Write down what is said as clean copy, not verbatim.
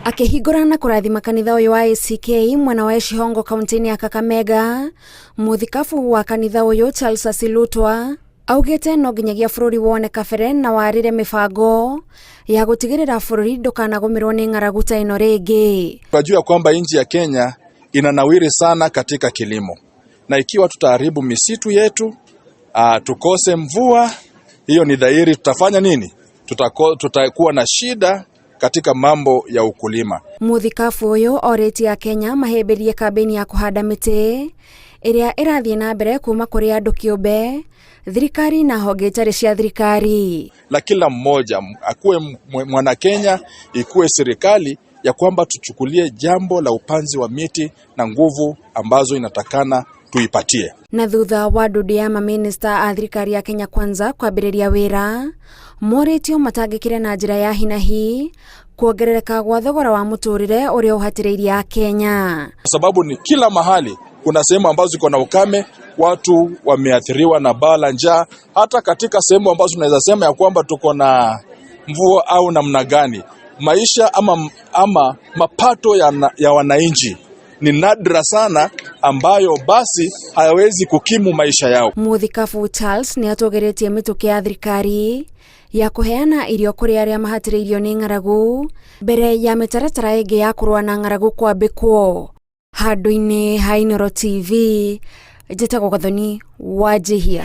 Akĩhingũra na kũrathima kanitha ũyũ wa ACK mwena wa Eshihongo kaunti-inĩ ya Kakamega, mũthikabu wa kanitha ũyũ Charles Asilutwa augĩte no nginyagia bũrũri wone kabere na warĩre mĩbango ya gũtigĩrĩra bũrũri ndũkanagũmĩrwo nĩ ng'aragu ta ĩno rĩngĩ. Tunajua kwamba nchi ya Kenya inanawiri sana katika kilimo, na ikiwa tutaharibu misitu yetu, tukose mvua, hiyo ni dhahiri tutafanya nini? Tutakuwa na shida katika mambo ya ukulima. Mũthikabu ũyũ orĩtie Akenya mahĩmbĩrie kambĩini ya kũhanda mĩtĩ ĩrĩa ĩrathiĩ na mbere kuma kũrĩ andũ kĩũmbe, thirikari na honge itarĩ cia thirikari. La kila mmoja akuwe mwana Kenya, ikuwe serikali, ya kwamba tuchukulie jambo la upanzi wa miti na nguvu ambazo inatakana tuipatie. Na thutha wa ndundu ya mamĩnĩsta a thirikari ya Kenya Kwanza kwambĩrĩria wĩra, morĩtio matangĩkĩre na njĩra ya hinahi kuongerereka gwa thogora wa mũtũrĩre ũrĩa ũhatĩrĩirie Akenya. Kwa sababu ni kila mahali kuna sehemu ambazo ziko na ukame, watu wameathiriwa na baa la njaa. Hata katika sehemu ambazo tunaweza sema ya kwamba tuko na mvua au namna gani, maisha ama mapato ya wananchi ni nadra sana, ambayo basi hayawezi kukimu maisha yao. Mũthikabu Charles nĩ atũgĩrĩtie mĩtũkĩ ya thirikari ya kũheana irio kũrĩ arĩa mahatĩrĩirio nĩ ng'aragu mbere ya mĩtaratara ĩngĩ ya kũrũa na ng'aragu kwambĩkwo. Handũ-inĩ ha Inooro TV, njĩtagwo Gathoni Wanjihia.